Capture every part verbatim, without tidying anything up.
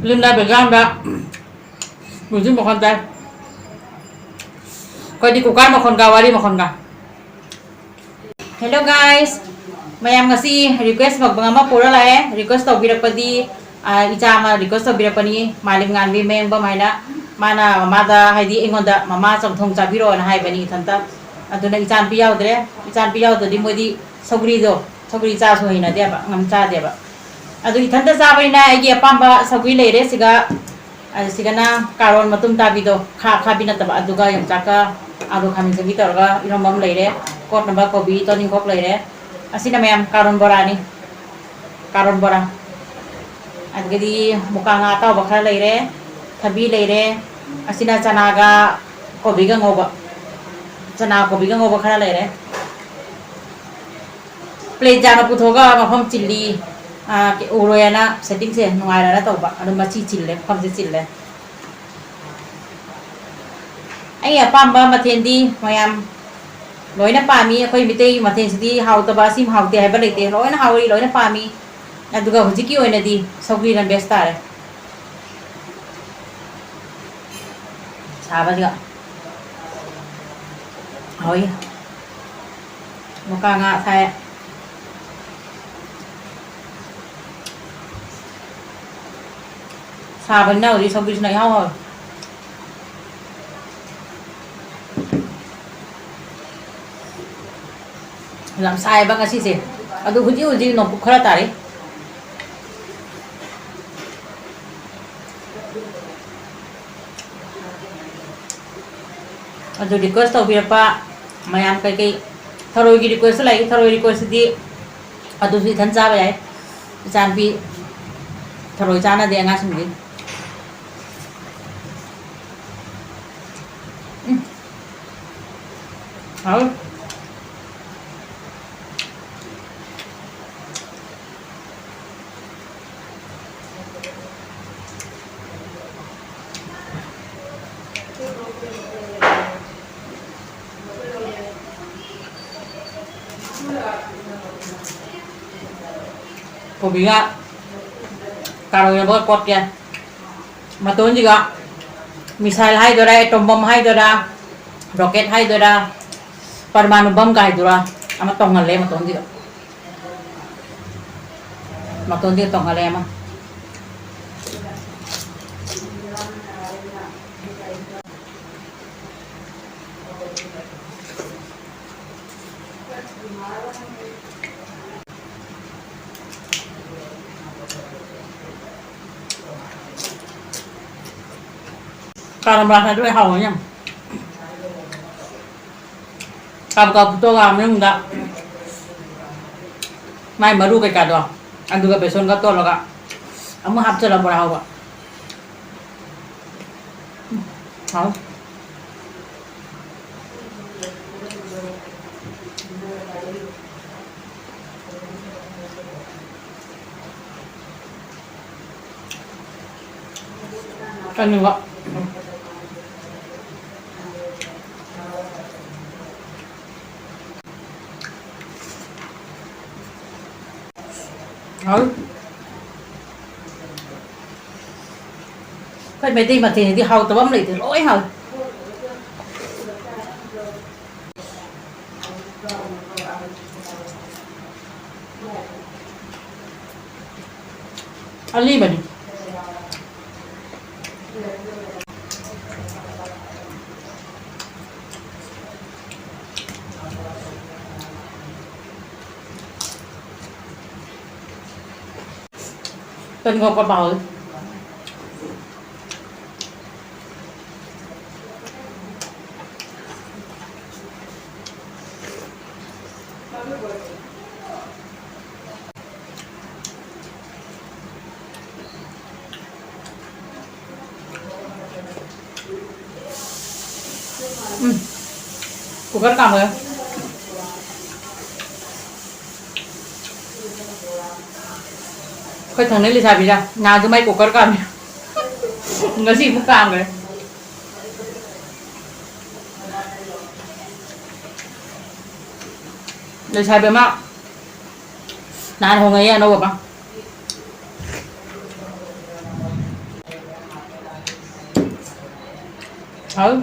ꯌꯨꯝꯗ background music ꯃꯈꯣꯟ ꯇꯥꯏ꯫ ꯑꯩꯈꯣꯏꯗꯤ ꯀꯨꯀꯔ ꯃꯈꯣꯟꯒ ꯋꯥꯔꯤ ꯃꯈꯣꯟꯒ꯫ Hello guys, ꯃꯌꯥꯝ ꯉꯁꯤ request ꯃꯨꯛꯕꯥꯡ ꯑꯃ ꯄꯨꯔ ꯂꯥꯛꯑꯦ꯫ Request ꯇꯧꯕꯤꯔꯛꯄꯗꯤ, ꯑ, ꯏꯆꯥ ꯑꯃ request ꯇꯧꯕꯤꯔꯛꯄꯅꯤ, ꯃꯥꯂꯦꯝꯉꯥꯟꯕꯤ ꯃꯌꯦꯡꯕꯝ ꯍꯥꯏꯅ꯫ ꯃꯥꯅ ꯃꯃꯥꯗ, ꯍꯥꯏꯗꯤ ꯑꯩꯉꯣꯟꯗ, "ꯃꯃꯥ ꯆꯝꯊꯣꯡ ꯆꯥꯕꯤꯔꯛꯑꯣꯅ" ꯍꯥꯏꯕꯅꯤ ꯏꯊꯟꯇ꯫ ꯑꯗꯨꯅ ꯏꯆꯥꯅꯨꯄꯤ ꯌꯥꯎꯗ꯭ꯔꯦ꯫ ꯏꯆꯥꯅꯨꯄꯤ ꯌꯥꯎꯗ꯭ꯔꯗꯤ ꯃꯣꯏꯗꯤ ꯁꯧꯒ꯭ꯔꯤꯗꯣ, ꯁꯧꯒ꯭ꯔꯤ ꯆꯥꯁꯨ ꯍꯩꯅꯗꯦꯕ, ꯉꯝ ꯆꯥꯗꯦꯕ꯫ ꯑꯗꯨ ꯏꯊꯟꯇ ꯆꯥꯕꯅꯤꯅ ꯑꯩꯒꯤ ꯑꯄꯥꯝꯕ ꯁꯧꯒ꯭ꯔꯤ ꯂꯩꯔꯦ ꯁꯤꯒ꯫ ꯑꯗ ꯁꯤꯒꯅ ꯀꯥꯔꯣꯟ ꯃꯇꯨꯝ ꯇꯥꯕꯤꯗꯣ, ꯈꯥ ꯑꯈꯥꯕꯤ ꯅꯠꯇꯕ, ꯑꯗꯨꯒ ꯌꯣꯡꯆꯥꯛꯀ ꯑꯥꯂꯨ ꯈꯥꯃꯦꯟ ꯑꯁꯤꯟꯕꯤ ꯇꯧꯔꯒ ꯏꯔꯣꯝꯕ ꯑꯃ ꯂꯩꯔꯦ꯫ ꯀꯣꯠꯅꯕ ꯀꯣꯕꯤ, ꯇꯣꯅꯤꯡꯈꯣꯛ ꯂꯩꯔꯦ꯫ ꯑꯁꯤꯅ ꯃꯌꯥꯝ ꯀꯥꯔꯣꯟ ꯕꯣꯔꯥꯅꯤ꯫ ꯀꯥꯔꯣꯟ ꯕꯣꯔꯥ꯫ ꯑꯗꯒꯤꯗꯤ ꯃꯨꯀꯥ ꯉꯥ ꯑꯇꯥꯎꯕ ꯈꯔ ꯂꯩꯔꯦ, ꯊꯕꯤ ꯂꯩꯔꯦ꯫ ꯑꯁꯤꯅ ꯆꯅꯥꯒ ꯀꯣꯕꯤꯒ ꯉꯧꯕ, ꯆꯅꯥ ꯀꯣꯕꯤꯒ ꯉꯧꯕ ꯈꯔ ꯂꯩꯔꯦ꯫ ꯄ꯭ꯂꯦꯠ ꯌꯥꯝꯅ ꯄꯨꯊꯣꯛꯑꯒ ꯃꯐꯝ ꯆꯤꯜꯂꯤ, ꯑꯥ, ꯎꯔꯣꯏ ꯍꯥꯏꯅ ꯁꯦꯠꯇꯤꯡꯁꯦ ꯅꯨꯡꯉꯥꯏꯔꯅ ꯇꯧꯕ, ꯑꯗꯨ ꯃꯆꯤ ꯆꯤꯜꯂꯦ, ꯃꯐꯝꯁꯦ ꯆꯤꯜꯂꯦ꯫ ꯑꯩ ꯑꯄꯥꯝꯕ ꯃꯊꯦꯜꯗꯤ ꯃꯌꯥꯝ ꯂꯣꯏꯅ ꯄꯥꯝꯃꯤ꯫ ꯑꯩꯈꯣꯏ ꯃꯤꯇꯩ ꯃꯊꯦꯜꯁꯤꯗꯤ ꯍꯥꯎꯇꯕ, ꯑꯁꯤ ꯍꯥꯎꯇꯦ ꯍꯥꯏꯕ ꯂꯩꯇꯦ, ꯂꯣꯏꯅ ꯍꯥꯎꯏ, ꯂꯣꯏꯅ ꯄꯥꯝꯃꯤ꯫ ꯑꯗꯨꯒ ꯍꯧꯖꯤꯛꯀꯤ ꯑꯣꯏꯅꯗꯤ ꯁꯧꯒ꯭ꯔꯤꯅ best ꯇꯥꯔꯦ꯫ ꯁꯥꯕꯁꯤꯒ꯫ ꯍꯣꯏ꯫ ꯃꯨꯀꯥ ꯉꯥ ꯁꯥꯏ꯫ ꯁꯥꯕꯅꯤꯅ ꯍꯧꯖꯤꯛ ꯁꯧꯒ꯭ꯔꯤꯁꯤꯅ ꯏꯍꯥꯎ ꯍꯥꯎꯋꯦ꯫ ꯌꯥꯝ ꯁꯥꯏꯌꯦꯕ ꯉꯁꯤꯁꯦ꯫ ꯑꯗꯨ ꯍꯧꯖꯤꯛ ꯍꯧꯖꯤꯛ ꯅꯣꯡꯄꯣꯛ ꯈꯔ ꯇꯥꯔꯤ꯫ ꯑꯗꯨ request ꯇꯧꯕꯤꯔꯛꯄ ꯃꯌꯥꯝ ꯀꯩꯀꯩ ꯊꯔꯣꯏꯒꯤ request ꯂꯥꯛꯏ꯫ ꯊꯔꯣꯏ request ꯇꯨꯗꯤ ꯑꯗꯨꯁꯨ ꯏꯊꯟ ꯆꯥꯕ ꯌꯥꯏ꯫ ꯏꯆꯥꯅꯨꯄꯤ ꯊꯔꯣꯏ ꯆꯥꯅꯗꯦ ꯑꯉꯥꯡꯁꯤꯡꯗꯤ꯫ ꯎꯝ꯫ ꯍꯥꯎ꯫ ꯀꯣꯕꯤꯒ ꯀꯥꯔꯣꯠ ꯌꯥꯎꯕꯒ ꯀꯣꯠꯀꯦ꯫ ꯃꯇꯣꯟꯁꯤꯒ missile ꯍꯥꯏꯗꯣꯏꯔꯥ, atom bomb ꯍꯥꯏꯗꯣꯏꯔꯥ, rocket ꯍꯥꯏꯗꯣꯏꯔꯥ, ꯄꯔꯃꯥꯅꯨ bomb ꯀꯥꯏꯗꯨꯔꯥ, ꯑꯃ ꯇꯣꯡꯍꯜꯂꯦ ꯃꯇꯣꯟꯁꯤꯒ꯫ ꯃꯇꯣꯟꯁꯤꯒ ꯇꯣꯡꯍꯜꯂꯦ ꯑꯃ꯫ ꯀꯥꯔꯝꯕ꯭ꯔꯥ ꯍꯥꯏꯗꯣ ꯑꯩ ꯍꯥꯎꯋꯦ ꯌꯥꯝ꯫ ꯀꯥꯕꯨ ꯀꯥꯕꯨ ꯐꯨꯠꯇꯣꯛꯑꯒ ꯃꯅꯨꯡꯗ ꯃꯥꯏ ꯃꯔꯨ ꯀꯩꯀꯥꯗꯣ, ꯑꯗꯨꯒ ꯕꯦꯁꯣꯟꯒ ꯇꯣꯠꯂꯒ ꯑꯃꯨꯛ ꯍꯥꯞꯆꯜꯂ ꯕꯣꯔꯥ ꯍꯧꯕ꯫ ꯎꯝ, ꯍꯥꯎ꯫ ꯀꯩꯅꯣꯒ꯫ ꯍꯥꯎ꯫ ꯑꯩꯈꯣꯏ ꯃꯩꯇꯩ ꯃꯊꯦꯜꯗꯤ ꯍꯥꯎꯇꯕ ꯑꯃ ꯂꯩꯇꯦ, ꯂꯣꯏ ꯍꯥꯎꯏ꯫ ꯑꯂꯤꯕꯅꯤ꯫ ꯇꯟꯒ ꯀꯣꯠꯄ ꯍꯥꯎꯏ꯫ ꯎꯝ꯫ ꯀꯨꯀꯔ ꯀꯥꯝꯃꯒ꯫ ꯑꯩꯈꯣꯏ ꯊꯪꯅꯩ ꯂꯩꯁꯥꯕꯤꯗ ꯅꯍꯥꯟꯁꯨ ꯃꯥꯏ ꯀꯨꯀꯔ ꯀꯥꯝꯃꯤ꯫ ꯉꯁꯤ ꯑꯃꯨꯛ ꯀꯥꯝꯈ꯭ꯔꯦ꯫ ꯂꯩꯁꯥꯕꯤ ꯑꯃ ꯅꯍꯥꯟ ꯍꯣꯡꯉꯛꯑꯦ ꯑꯅꯧꯕ ꯑꯃ꯫ ꯍꯥꯎ꯫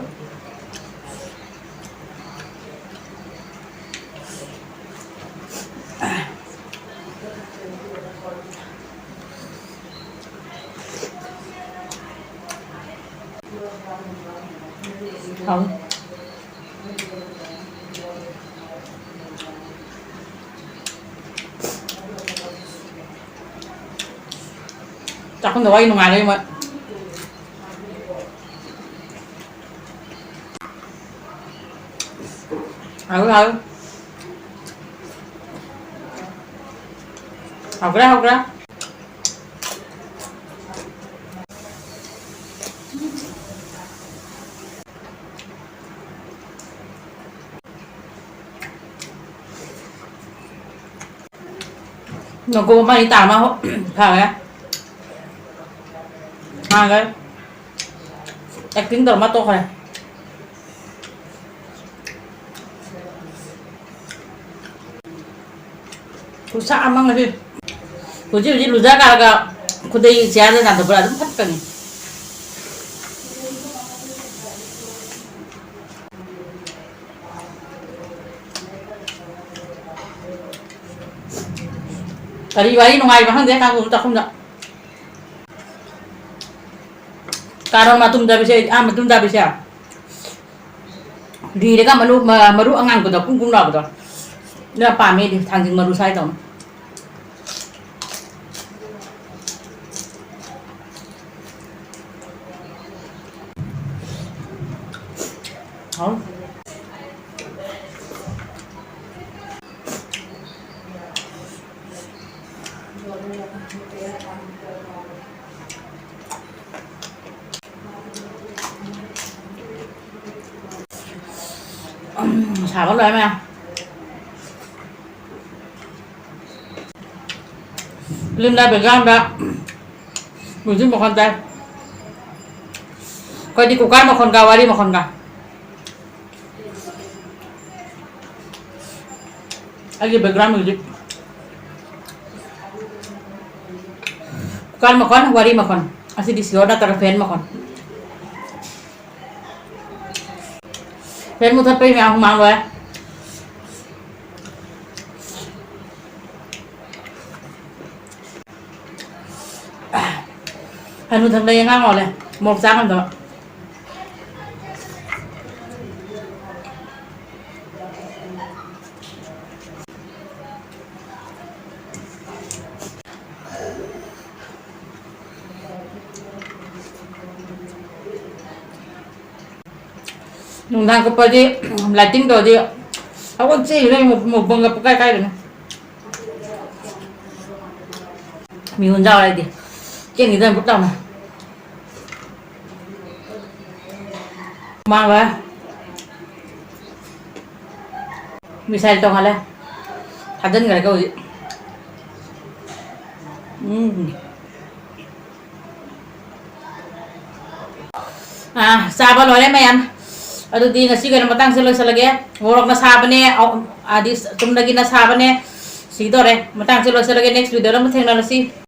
ꯍꯥꯎ꯫ ꯆꯥꯛꯈꯨꯝꯗ ꯋꯥꯔꯤ ꯅꯨꯡꯉꯥꯏꯔꯦ ꯃꯣꯏ꯫ ꯍꯥꯎ, ꯍꯥꯎ꯫ ꯍꯥꯎꯈ꯭ꯔꯦ, ꯍꯥꯎꯈ꯭ꯔꯦ꯫ ꯅꯀꯣꯛ ꯑꯃ ꯑꯅꯤ ꯇꯥ ꯑꯃ ꯍꯣ-, ꯐꯔꯦ꯫ ꯃꯥꯡꯈ꯭ꯔꯦ꯫ Acting ꯇꯧꯔ ꯃꯥ ꯇꯣꯛꯈ꯭ꯔꯦ꯫ ꯈꯨꯠꯁꯥ ꯑꯃ ꯉꯁꯤ꯫ ꯍꯧꯖꯤꯛ ꯍꯧꯖꯤꯛ ꯂꯨꯖ ꯀꯥꯔꯒ ꯈꯨꯗꯩ ꯆꯤꯌꯥꯔꯗ ꯅꯥꯟꯊꯣꯛꯄ꯭ꯔꯥ ꯑꯗꯨꯝ ꯐꯠꯀꯅꯤ꯫ ꯀꯔꯤ ꯋꯥꯔꯤ ꯅꯨꯡꯉꯥꯏꯕ ꯈꯪꯗꯦ ꯀꯥꯡꯕꯨ ꯆꯥꯛꯈꯨꯝꯗ꯫ ꯀꯥꯔꯣꯟ ꯃꯇꯨꯝ ꯆꯥꯕꯤꯁꯦ, ꯑꯥ, ꯃꯇꯨꯝ ꯆꯥꯕꯤꯁꯦ꯫ ꯂꯤꯔꯒ ꯃꯔꯨ, ꯃ-, ꯃꯔꯨ ꯑꯉꯥꯡꯕꯗꯣ, ꯀꯨꯝ ꯀꯨꯝ ꯂꯥꯎꯕꯗꯣ꯫ ꯑꯗꯨ ꯌꯥꯝ ꯄꯥꯝꯃꯦ ꯑꯩꯗꯤ, ꯊꯥꯡꯖꯤꯡ ꯃꯔꯨ ꯁꯥꯏꯗꯧꯅ꯫ ꯍꯥꯎ꯫ ꯎꯝ, ꯁꯥꯕ ꯂꯣꯏꯔꯦ ꯃꯌꯥꯝ꯫ Film ꯗ background ꯗ music ꯃꯈꯣꯟ ꯇꯥꯏ꯫ ꯑꯩꯈꯣꯏꯗꯤ cooker ꯃꯈꯣꯟꯒ ꯋꯥꯔꯤ ꯃꯈꯣꯟꯒ꯫ ꯑꯩꯒꯤ background music꯫ Cooker ꯃꯈꯣꯟ, ꯋꯥꯔꯤ ꯃꯈꯣꯟ꯫ ꯑꯁꯤꯗꯤ sure ꯅꯠꯇ꯭ꯔꯒ fan ꯃꯈꯣꯟ꯫ ꯐꯦꯟ ꯃꯨꯊꯠꯄꯩ ꯃꯌꯥꯝ ꯍꯨꯃꯥꯡ ꯂꯣꯏꯔꯦ꯫ ꯍꯅꯨꯊꯪꯗ ꯑꯉꯥꯡ ꯑꯣꯜꯂꯦ꯫ ꯃꯣꯔꯣꯛ ꯆꯥ ꯉꯝꯗꯕ꯫ ꯅꯨꯡꯗꯥꯡ ꯀꯨꯞꯄꯗꯤ, lighting ꯇꯧꯔꯗꯤ ꯍꯧꯒꯠ ꯆꯦꯜꯂꯤꯗꯣꯏꯅꯤ, ꯃꯨꯛ-, ꯃꯨꯛꯕꯪꯒ ꯄꯨꯡꯀꯥꯏ ꯀꯥꯏꯗꯣꯏꯅꯤ꯫ ꯃꯤꯍꯨꯟ ꯆꯥꯎꯔꯦ ꯑꯩꯗꯤ꯫ ꯆꯦꯟꯈꯤꯗꯣꯏꯅꯤ ꯕꯨꯠ ꯂꯥꯎꯅ꯫ ꯃꯥꯡꯂꯣꯏ꯫ Missile ꯇꯣꯡꯍꯜꯂꯦ꯫ ꯊꯥꯖꯤꯟꯈ꯭ꯔꯒ ꯍꯧꯖꯤꯛ꯫ ꯎꯝ꯫ ꯑꯥ, ꯆꯥꯕ ꯂꯣꯏꯔꯦ ꯃꯌꯥꯝ꯫ ꯑꯗꯨꯗꯤ ꯉꯁꯤꯒꯤ ꯑꯣꯏꯅ ꯃꯇꯥꯡꯁꯦ ꯂꯣꯏꯁꯤꯜꯂꯒꯦ꯫ ꯃꯣꯔꯣꯛꯅ ꯁꯥꯕꯅꯦ, ꯑꯧ, ꯑꯗꯤ ꯆꯨꯝꯅꯒꯤꯅ ꯁꯥꯕꯅꯦ꯫ ꯁꯤꯗꯣꯔꯦ꯫ ꯃꯇꯥꯡꯁꯦ ꯂꯣꯏꯁꯤꯜꯂꯒꯦ꯫ Next video ꯗ ꯑꯃꯨꯛ ꯊꯦꯡꯅꯔꯁꯤ꯫